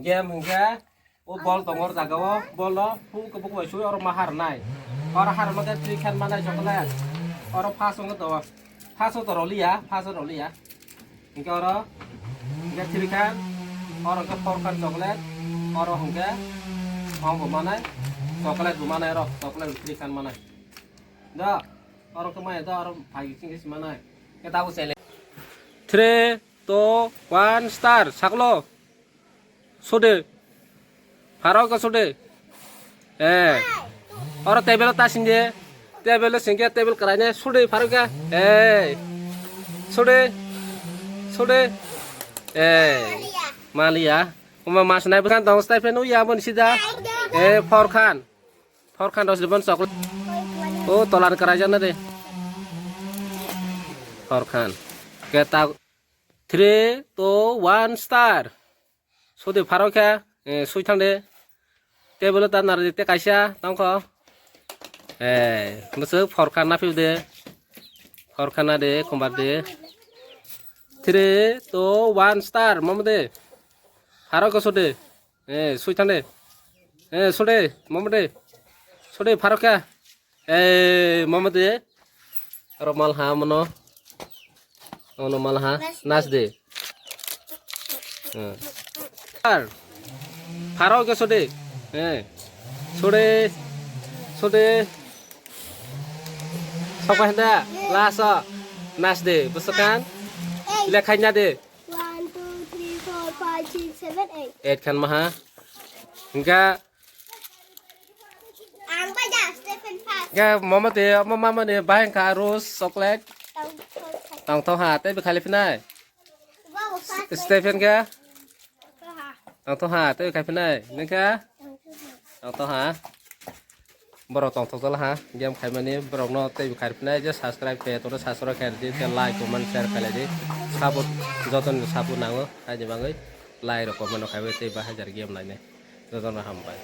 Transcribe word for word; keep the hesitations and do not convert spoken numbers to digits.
Game hwnkhe o bol tongo o jaga o, bol o phung kubuk bai sui oro ma har nai. Oro har ma khe three khan manai chocolate. Oro first wngkha to, first o to roliya, first o roliya. Hingke oro, hingke three khan, oro hingke four khan chocolate, oro hingke, hong bo manai, chocolate bo manai oro, chocolate bo three khan manai. Da, oro khe maya da, oro phai sing sing manai. Khe tabuk sele. Three, two, one, start. Saklo. Sode. Pharo ka sode. Eh. Oro table ta sing de. Table sing ke table karai ne sode pharo ka. Eh. Sode. Sode. Eh. Maliya. Uma mas nai bukan tong stay pen uya bon sida. Eh, four khan. Four khan dos bon chocolate. Oh, tolan karai jana de. Four khan. Ke ta three, two, one, start. Sode pharo khe, eh, sui thang de. Table ta nar de te kaisa tongkho. Eh, bwswk four khan na phil de. Four khan na de, kombar de. Three, two, one, start. Mama de. Pharo khe sode. Eh, sui thang de. Eh, sode, mama de. Sode pharo khe. Eh, mama de. Aro mal ha mano. Ono mal ha. Nas de. Eh. Ar. Pharo ke sode. Eh. Sode. Sode. Sokpa henda. Laso. Nas de. Busakan. Lekhaina de. One, two, three, four, five, six, seven, eight. Eight khan maha. Hingka. Ang ba ja, Stephen first. Hingka mama te, mama mane bahai hingka rose chocolate. Tang, tang, tang. Tang tho ha, te bi khali phinai. Wow, first. Stephen ka? Tang tho ha. Tang tho ha, te bi khai phinai. Nengka? Tang tho ha. Tang tho ha. Borok tongthok jala ha, game khaimani borokno tei khai phinai je subscribe khe toro subscribe khe di, khe like, comment, share khailai di. Support, jotoni support nango, haini bagwi like rok comment rok khaiwi tei bahai jar game lainai. Jotono hambai.